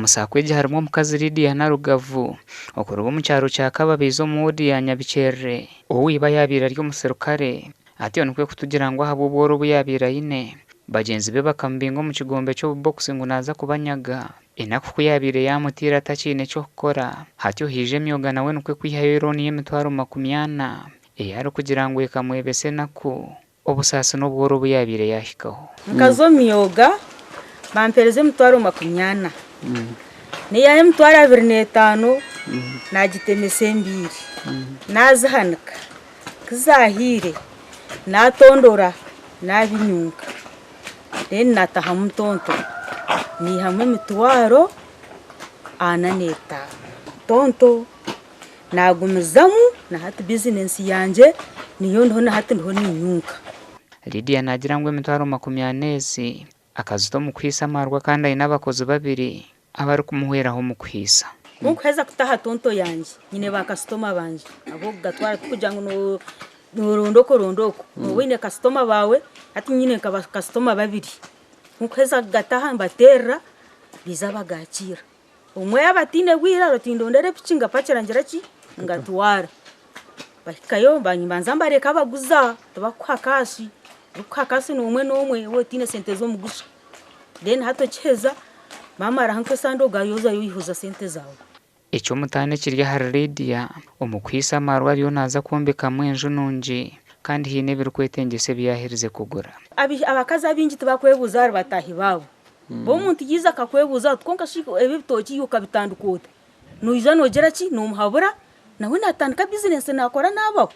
Omu SACCO egi harimu omukazi Lydia Narugavu okuruga omu kyaro kya Kababaizi omu woodi ya Nyabikyerere ou iba yaabaire ari omuserukare atyo nikwo kutugira ngu ahabw'obworo obu yaabaire aine, bagyenzi be bakamubinga omu kigombe ky'obubokisi ngu naaza kubanyaga. Enaku ku yaabaire yaamutaire atakiine ky'okukora, hatyo haija emyoga nawe nikwo kwihayo looni y'emitwaro 40 ei arikugira ngu ekamwebesa enaku, obusaasi n'obworo obu yaabaire yaahikaho. Nkaza omu myoga bampereza emitwaro 40, naihaho emitwaro 25 naagitemesa embiiri, naazihanika, ku zaahiire naatondora naabinyunka. Then natahamu tonto naihamu emitwaro 45 tonto nagumizamu na hati bizinensi yangye niyo ndiho na hati ndiho ninyunka. Lydia naagira ngu emitwaro 40 ezi akazita omu kuhiisa amaarwa kandi aine abakozi babiri abarikumuhweraho omu kuhiisa. Ku nkuheza kutaha tonto yangye nyine ba kasitoma bangye ab'okugatwara tikugira ngu noronda oku oronda oku, nooba oine kasitoma baawe hati nyine nka bakasitoma babiri, ku nkuheza kugataha mbateerera baija bagakiira. Omwe yaaba ataine bwire araba ati ndondera epiki ngapakira ngira ki ngatwara. Bahikayo mbanza mbareka baguza tibakuha kaashi, orikukuha kaashi n'omwe n'omwe waaba otaine sente z'omugusha. Then hati okiheza bamaraho nk'esande ogayozayo oihuza sente zaawe. Eky'omutaano ekiri ahari Lydia, omu kuhaisa amaarwa ariyo naaza kwombekamu enju nungi kandi haine ebirikwetengyesa ebi yaaherize kugura. Abakazi abaingi tibakwebuuza ahari bataahi baabo. Bo omuntu yaija akakwebuuza ati kwonka shi ebi ebitookye iwe okabitandika ota? Noija noogira ki? Noomuhabura nawe naatandika bizinesi naakora naabaho.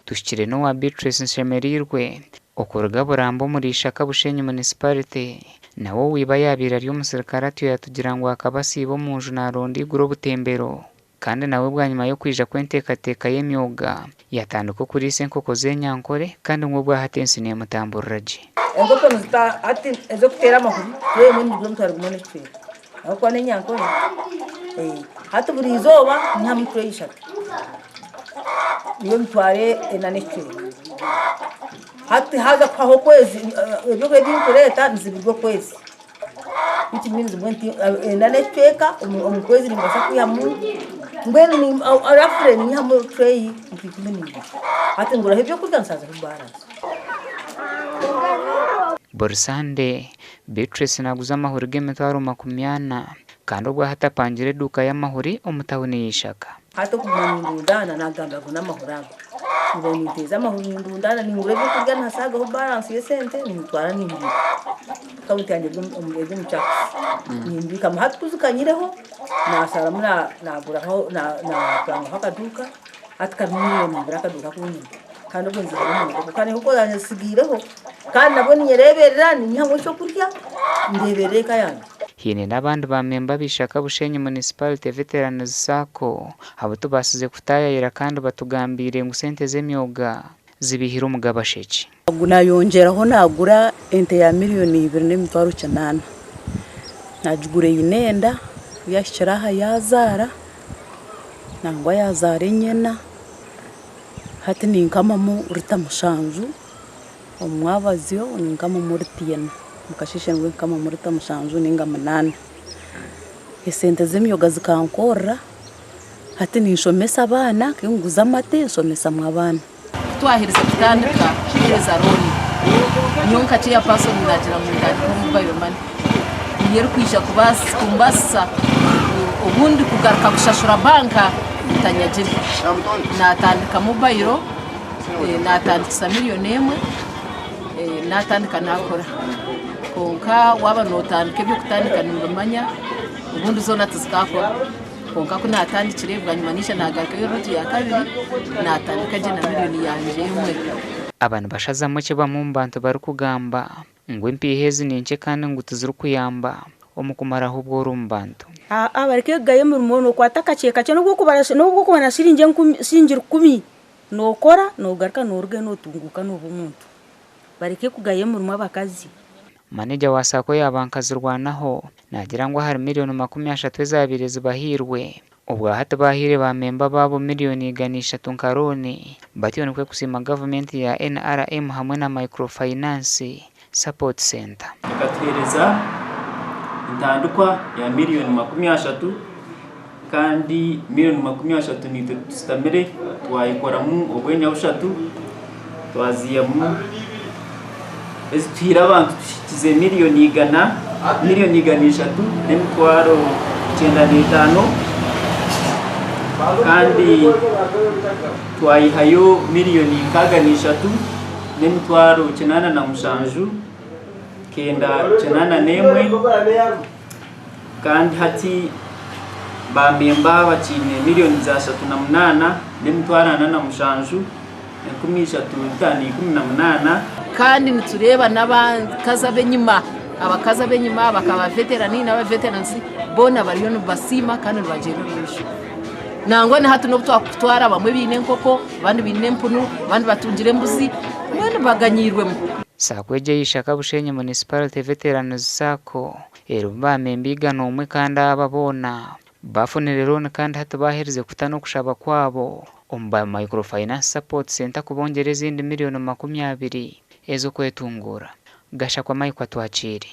Tuhikire n'owa Beatrice Nshemereirwe okuruga Buramba omuri Ishaka Bushenyi Municipality nawe ou iba yaabaire ari omusirikare atyo yatugira ngu akaba asiiba omu nju naaronda eiguru obutembero kandi nawe bwanyima y'okwija kw'enteekateeka y'emyoga yatandika okuriisa enkoko z'enyankore kandi ngu obwahati ensi neemutamburira gye. Enkoko nizita hati ez'okuteera amahuri tureeba emwe nigura omutwaro gumwe n'ekicweka ahabw'okuba n'enyankore hati buri izooba nyihamu tureeyi ishatu niyo emitwaro ena n'ekicweka hati haaza kuhwaho okwezi ebyokurya ebi nkureeta nizibirwa okwezi which means ena n'ekicweka omu kwezi nimbaasa kwihamu mbwenu roughly ninyihamu tureeyi nka 12 hati nguraho ebyokurya nsaazaho baransi. Buri Sande, Beatrice naaguza amahuri g'emitwaro 40 kandi obwo hati apangire eduuka y'amahuri omu tauni ya Ishaka. Hati okuguma nindundaana nagamba ngu n'amahuri ago. Mbaire ninteeza amahuri nindundaana ningura ebyokurya nihasaagaho balance y'esente nintwara nimbiika. Akawunti yangye eri omu kyakisi nimbiikamu. Hati ku zikanyireho naasharamu naguraho napangaho akaduuka hati karimu miriyoni ibiri akaduuka aku nyine. Kandi obwo nzihamu omu nkoko kandi enkoko zangye nzitsigaireho kandi nabwo ninyereeberera ninyihamu ekyokurya ndeeberera eka yangye. Haine n'abandi ba memba b'eishaka Bushenyi Municipality Veterans Sacco abu tubaasize kutaayayira kandi batugambiire ngu sente z'emyoga zibaihire omu gabasheki. Nayongyeraho nagura ente ya 2,800,000 nagigura eine enda ku yahikire aha yazaara nangwa yazaara enyena hati ninkamamu rita 7 omu mwabazyo ninkamamu rita ina omu kasheeshe nibwo ninkamamu rita 7 ninga 8. Esente z'emyoga zikankorera hati ninshomesa abaana ninguza amate nshomesamu abaana. Ku twaherize kutandika kuheereza looni, nyowe nka chairperson naagira ngu ntandikeho mobile money niyo erikwija kumbaasisa obundi kugaruka kushashura banka ntanyagire. Naatandika mobile, naatandikisa miriyoni emwe, naatandika naakora. Kwonka waaba nootandika eby'okutandika nimbimanya obundi zoona tizikaakora. Kwonka ku naatandikire bwanyima naija naagarukayo rooti ya kabiri naatandika gye na miriyoni yangye emwe. Aba nibashazamu eki bamwe omu bantu barikugamba ngu empiiha ezi ni nkye kandi ngu tizirikuyamba omu kumaraho obworo omu bantu. Aa bareke kugaya emirimo nokwata kakye kakye nobu okuba na shiringi enkumi shiringi rukumi nokora nogaruka norugayo notunguuka noba omuntu bareke kugaya emirimo abakazi. Manegya wa Sacco ya Bankazirwanaho naagira ngu ahari miriyoni 30 ezaabaire zibahairwe, obwahati baahaire ba memba baabo miriyoni 103 nka looni batyo nikwo kusiima gavumenti ya NRM hamwe na Micro Finance Support Centre. Ekatuheereza entandikwa ya miriyoni 30 kandi miriyoni 30 naitwe tusitamire twayikoramu obwenyabushatu twaziihamu ezituhaire abantu tuhikize miriyoni igana miriyoni 195 kandi twayihayo miriyoni 63,881 kandi hati bamemba bakiine miriyoni za 38 407 3518. Kandi nitureeba n'abakazi ab'enyima, abakazi ab'enyima bakaba veterani n'abaveteransi boona bariyo nibasiima kandi nibagyenda omu maisho. Nangwa na hati n'obu twakutwara abamwe baine enkoko, abandi baine empunu, abandi batungire embuzi, mbwenu baganyiirwemu. Saako egi ey'eishaka Bushenyi Municipality Veterans Sacco erimu baamemba 101 kandi aba boona Baafunire looni kandi hati baaherize kuta n'okushaba kwabo omu ba Microfinance Support Centre kubongyera ezindi miriyoni 20 ez'okwetunguura. Gashakwa Mike Atwakiire.